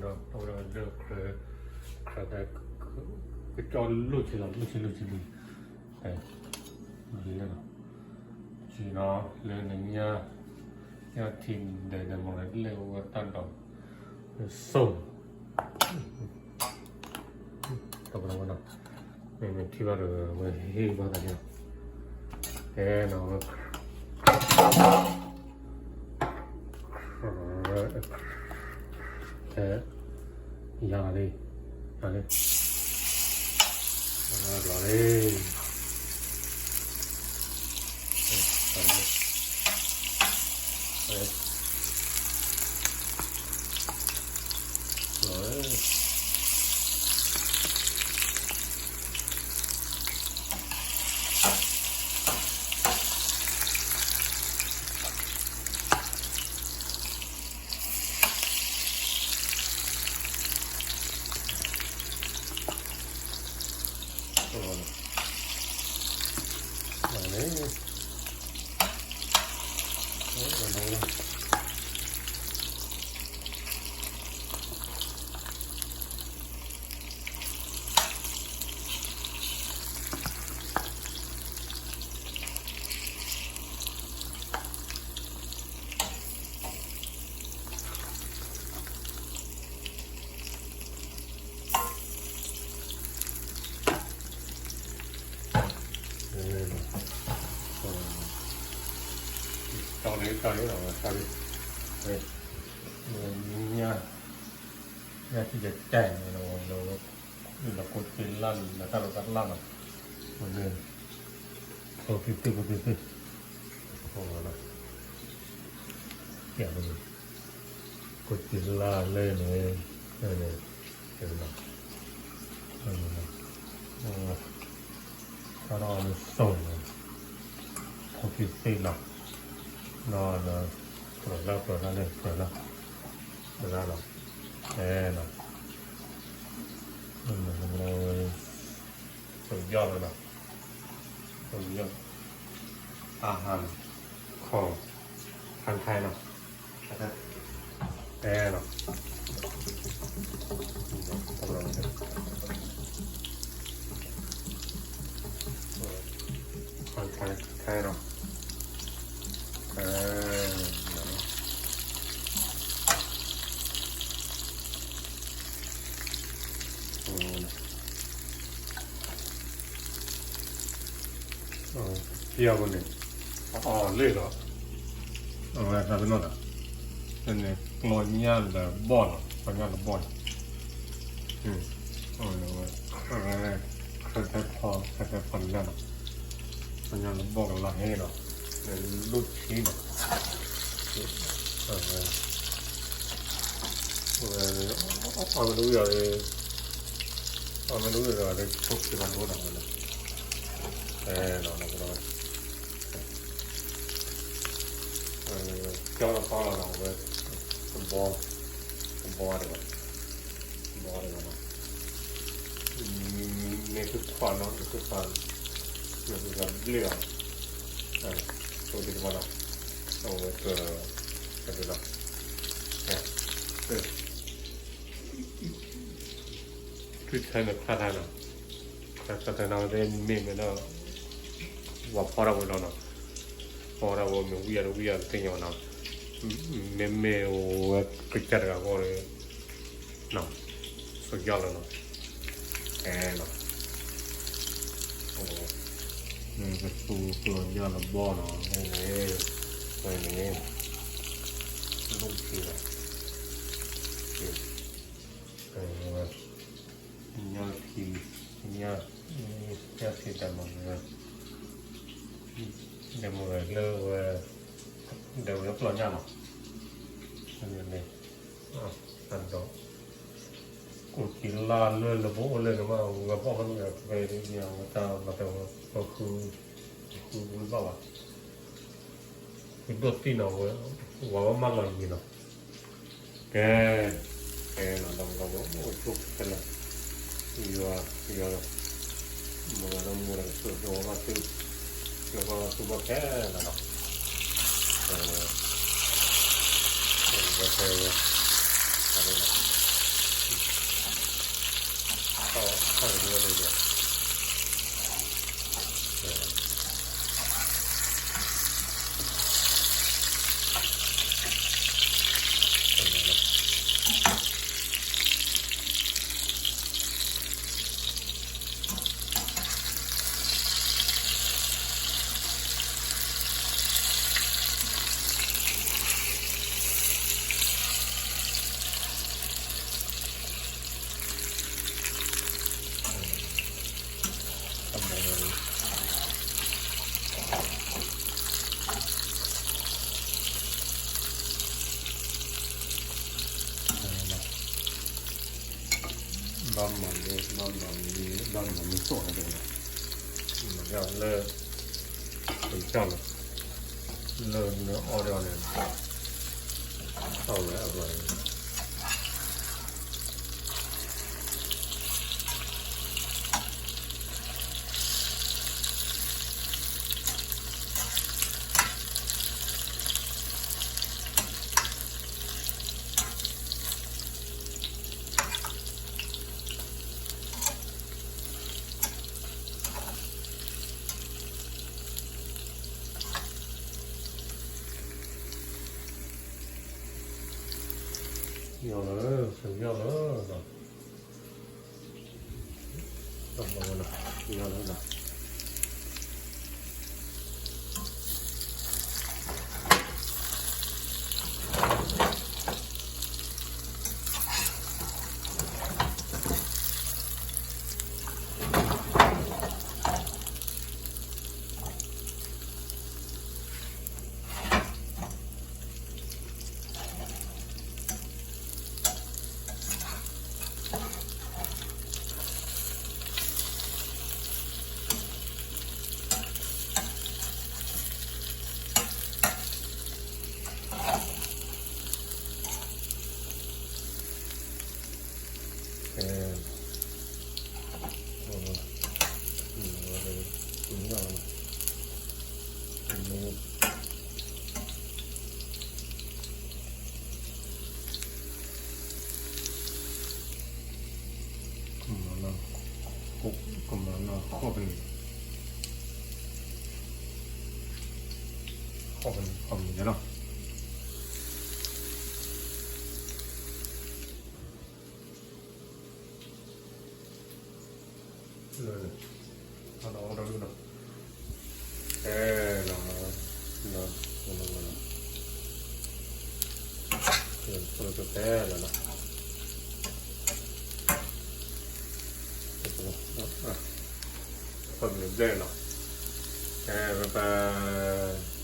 အဝဲဒၣ်လၢ ခရၢ ခရၢ ကၠီလိၣ်ဆံလီၤ လိၣ်ဆံလိၣ်ဆံလံ, လီၤ, ဆံနီၤလၢနညါ, ညါထံဒီးဒီးမ့ၢ်လဲၣ်ဝဲတၢ်ဒီး, စိၢ် တဘျီဝဲနီၤ, မ့မ့ၢ်ထံဘၣ်ဒီးဝဲဟ့ၣ်ဘၣ်သးန့ၣ်လီၤ, ကဲနီၤ, ယၤလီၤလံ, ယၤလံ, လီၤလံ, လီၤလံ. တီၢ်လံ တီၢ်လံ တီၢ်လံ, ညၣ်, ညၣ်ထံယတဲာ်န့ၣ်, လၢကိးတ့ၢ်လၢ်လၢတၢ်လီၢ်တၢ်လၢ်နီၤ, ဝဲန့ၣ်, ဖိသ့ၣ်သ့ၣ် ဖိသ့ၣ်သ့ၣ်, ကဲန့ၣ်, ကိးတ့ၢ်လၢ်လၢန့ၣ်, န့ၣ်, တၢ်လီၢ်လၢစိၢ်န့ၣ်, ဖိသ့ၣ်သ့ၣ်လီၤ, နီၤ, ပှၤလၢပှၤလၢန့ၣ် ပှၤလၢ, ပှၤလၢလီၤ, အဲလီၤ, ပယီၤလီၤနီၤ, ပယီၤ, อาหารของคนไทยနီၤ, အဲလီၤ, คนไทย คนไทยနီၤ, အဲ ပယီၤပူၤန့ၣ်, အီၤလ့ၣ်လီၤ, အဝဲသးပ့ၤနီၣ်ဒီး, န့ၣ်ကျီညၣ်လၢဘီၣ်လီၤ, ကျီညၣ်လၢဘီၣ်လီၤ, အဝဲ, ခရၢၣ်ထဲဖီ, ခရၢၣ်ထဲဖီလၢလီၤ, ကျီညၣ်လၢဘီၣ်ကလီၤဟဲလီၤ, လၢလိၣ်ဆံလီၤ, အဝဲ, အီၣ်မ့ၢ်တဝံၣ်အီၤ, အီၣ်မ့ၢ်တဝံၣ်အီၤလၢ ဆိၣ်ခံဘၣ်ဒိနီၤ, ဝဲလၢ, အဲလီၤ, ကၠီလီၤဖီလီၤနီၤ, ဝဲ, ကဘီ, ကဘီတဂၤ, ကဘီတဂၤနီၤ, မ့ၢ်သုခွါနီၤ, မ့ၢ်သုခွါ, မ့ၢ်သုခွါဘျ့ၣ်အီၤ, ဆိၣ်ဒံးတဘၣ်နီၤ, အဝဲက, ကဒုလီၤ, ကဲ, ကဲ ထုးဆဲန့ၣ် ခါထဲနီၤ, ခါထဲနီၤ မ့မ့ၢ်မ့ၢ်ဒီး, ဝဲဖီထီၣ်ဝဲလီၤနီၤ, ဖီထီၣ်ဝဲမ့ၢ်ဝံၣ်အီၤတဝံၣ်အီၤတသ့ၣ်ညါနီၤ, မ့မ့ၢ်ဝဲကစၢ်တဂၤဃီဒီး, ဆိၣ်ယီၢ်လီၤနီၤ, အဲနီၤ, ကသူကျီညၣ်လၢဘီၣ်နီၤ, န့ၣ်, ဝဲန့ၣ်, လိၣ်ခံလီၤ, ညၣ်ထံ, ညၣ်, ညၣ်ထံဒီးမ့ၢ်, ဒီးမ့ၢ်လၢဝဲ, ဒီးဝဲကျီညၣ်လီၤ, န့ၣ်, အဒီး, ကိးက့ၤလၢ်လၢလၢပအိၣ်လၢန့ၣ်မး ဝဲဘီၣ်မးန့ၣ် ဖဲန့ၣ် ဝဲတၢ်ဘၣ်တဲဝဲ, ပဃု, ပဃုဝံဘၣ်ဘၣ်, ပဒိၣ်တံၢ်နီၤဝဲ, ဝဲဘၣ်မးလီၤယံၤနီၤ, ကဲ, ကဲနီၤ ဒီးဝဲအိၣ်ဆိးဖဲလဲၣ်, ယွၤ, ယွၤ, မ့ၢ်ဝဲဒီးမူဒီးကစိာ်ကၠိဘၣ်သု, ကၠိဘၣ်သူဘၣ်ခဲလၢာ်နီၤ, ဝဲ, ဝဲ, ဝဲ, ဝဲ, ဝဲ, ဝဲ, ခီၣ်လၢဒၣ်ဒီး ဘၣ်မၤလၢ ဘၣ်မၤမံ ဘၣ်မၤမံသိၣ်န့ၣ်တက့ၢ်, မၤလၢ ပကစၢ်လီၤ, လၢနအီၣ်ဒီးန့ၣ် အဝဲအဝဲ ယီၤလၢ ယီၤလၢ ယီၤလၢ ကမၤနီၢ်ခီၣ်ဖဲန့ၣ်, ခီၣ်ဖဲန့ၣ် ခီၣ်ဖဲန့ၣ်လီၤ. လၢ အနီၢ်ဒီဒူၣ်နီၤ, အဲလီၤ, လီၤ, လီၤ, လီၤ, လီၤ, ဖဲလီၤနီၤ, ခီၣ်ဖဲန့ၣ်ဘျဲၣ်နီၤ, အဲ ဘၣ်ဘၣ်